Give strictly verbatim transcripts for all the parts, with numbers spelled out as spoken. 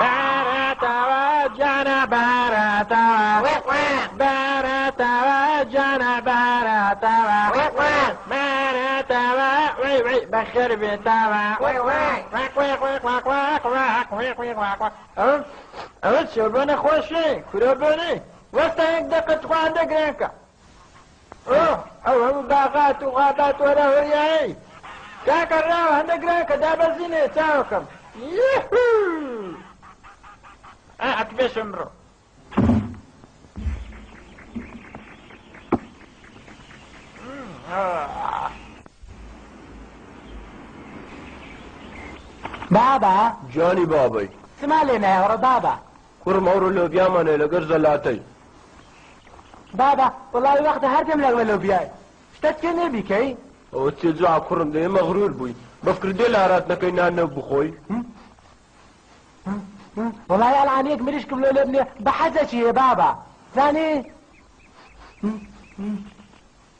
Baratawa cana baratawa. Baratawa cana baratawa. Baratawa, wey, wey, bexer betawa. Ev, ev çorba nexweş e, kuro bone. Westa yek deqe tu xwe hende giranka. Oh, ew hemû baxat û xabat were huriyayî. Kaka raw hende giranka dabezîne çawa kim. Yuhu! E, et bêşim bro. Baba. Canî babey. Sima lê me hewro baba. Kurim ewro lobya mane leger zelatey. Baba, welayi wexta her dem leger lobya. Ştet ke nebî key. O çi cua kurim de mexrûr bûy. Befkir dê larat nekey nan ne bixoy. Hı? Hı? Hı? Welayi elan yek mirîşkim lolê bine bi heze çi ye baba. Zanî? Hı? Hı?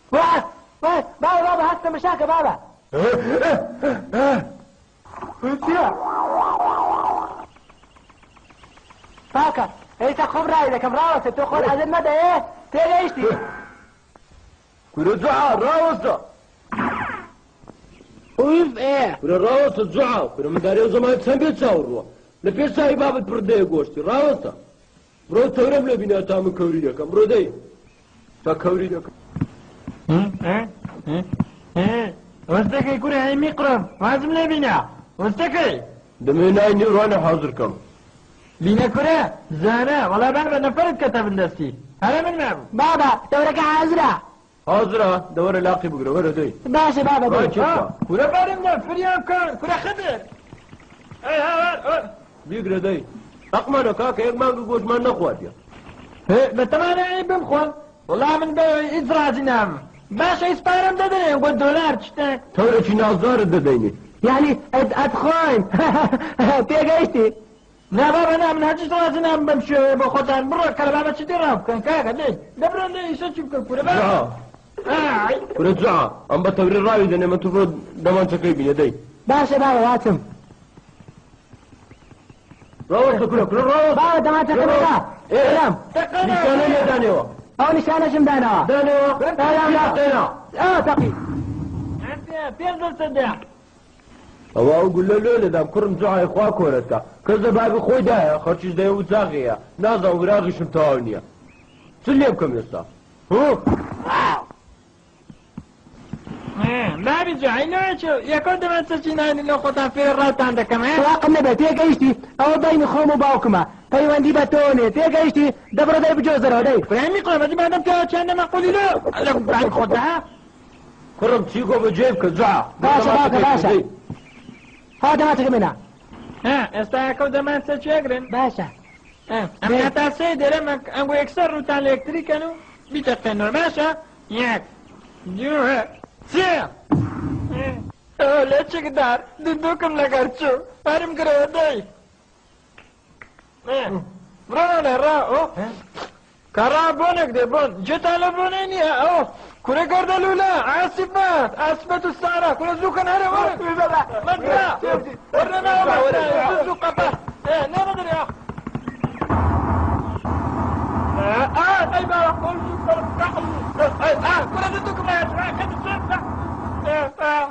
Wah! Wah! Baba, baba, hasta meşake baba. Hutiya. Baka, ey te xwe rayî dekim, raweste, tu xwe ezeb mede, ê, têgehiştî. Kure cua, raweste. Uf, ê. Kure raweste cua, kure min darê o zaman çend bê çawir ro. Li pêş çayî babet pir dê goştî, raweste. Bro, tewrem lê bîne ta min kewrî dekem. Bro, dey. Ta kewrî dekem. Hı? He? He? He? Westekê kure hey mîqrim. Wazim lê bîne. Westekê. Demê nayê nêwranê hazir kem. Bîne kure? Zane. Wala baba neferit kete bin destî. Here min mebû. Baba, tewreke hazir e. Hazir a, de were laqî bigire, were dey. Baş e baba, dey. Raket ha, kure berin de, firyan kan, kure Xidir. Ey, ha, ha, ha. Bigire dey. Eqmano kaka, yek manga goşt me nexwardiye. He, be temane ey bim xwe. Wala min be hiç razî nabim. Baş e, îsparem de dene, go dolar çitek. Tewre çî nazdar de deyni. Yani, ez, ez xweyn. Têgehiştî. Na baba, na, min hecî razî nabim bim şûyê bo xwe tan. Biro, kere baba çi dê rav bikin, kaka, dey. De biro, dey, îşe çi bikin, kure baba. Ya. Ay. Kure cua, em be tewrê rawî de ne, me tu biro demançekey bîne, dey. Baş e baba, watim. Raweste kure, kure raweste. Baba, demançekey bîne. Ê. Selam. Nîşane ne danê wa? Ew nîşane jim dana. Danê wa? Selam. Nîşane. Aa, teqî. Pênc sed de. Ewa ew gule lolê dam, kurim cuayê xwe koreta. Kez de bavê xwe daye, xerçîş de ew ucaxê ye. Nazan wira xişim tewaw niye. Çi lê bikim êsta? Hu? He, bavê cuayê ne çi? Yeko de ben seçî nayni ne xotan fê rawtan dekem, he? Waqim nebe, tê geyiştî. Ew beynî xom û bawkime. Peywendî be tone, tê geyiştî. De biro dey bi cozera dey. Kuremî kurem, ez madem te çende me qulî lo. Allah ben xota, ha? Kurim çîko bi cêv ke cua. Baş e, baş e, baş e. Ha, dema çekimê na. Ha, esta yeko deman se çegrin. Baş e. Ha, em heta sê dere me, em go yekser rûtan elektrîk eno. Bir dakika nor, baş e. Yek. Du, sê. Öyle çıkdar. Dudukum la garçu. Harim gire dey. He. Bro, ne ra, o. He? Kara bonek de bon. Cetale bone niye, o. Kure garda lula. Asifat. Asifat ustara. Kure zukan hare var. Baba. Madra. Orada ne var? Zuzu kapa. E, ne nedir ya? E, a, ay baba, kol zukan. Ay, a, kure zuzu kapa. E, e.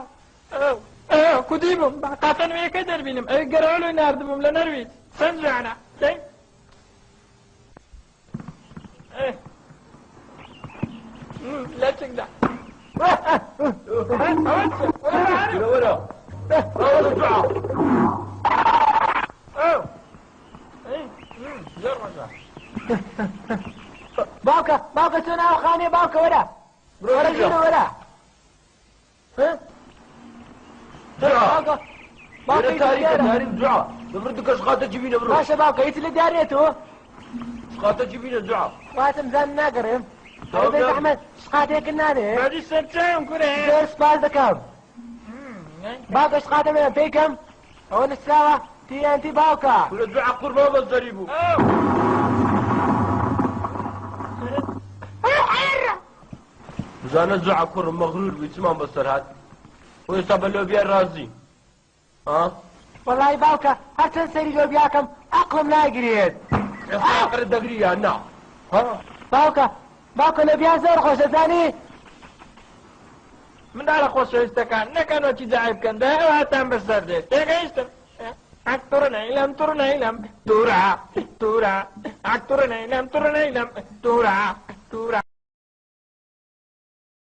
Ew, ew, ku dîbûm, qafên wê yekê derbînim. Ew gerewel oynardibûm li Nerwîc. Sen cana. Dey. Eh. Hmm, leçik da. Were, were. Ew. Eh, hmm, zor were. Bavka, bavka, çûna xanê bavka, were. Were, jî were. He? Dua. Baba, baba, yere tarî ke, tarî dua. Demir dike şixate civîne biro. Baş e baba, îtile diyar neto. Şixate civîne dua. Fatim zan nagirim. Tamam. Ebe zehmet, şixate kinane. Hadi serçem kure. Zor spas dikim. Hmm, ne? Baba, şixate me pêkim. Ew nisawa, T N T bavka. Kure dua kurma be zerî bû. Oh. Bizane cua kurim mexrûr bû, çiman be ser hat. Û êsta be lobiya razî. Ha? Wellahî bawke, her çend serî lobiya kem, eqlim nagirêt. Ez aqir degriya na. Ha? Bawke, bawke, lobiya zor xweş e, zanî? Min dara xweşewîstekan, nekan wekî cayê bikin, de ew hetan bi ser dê. Têgihîştin. Ak turneylem, turneylem, tura, tura. Ak turneylem, turneylem, tura, tura.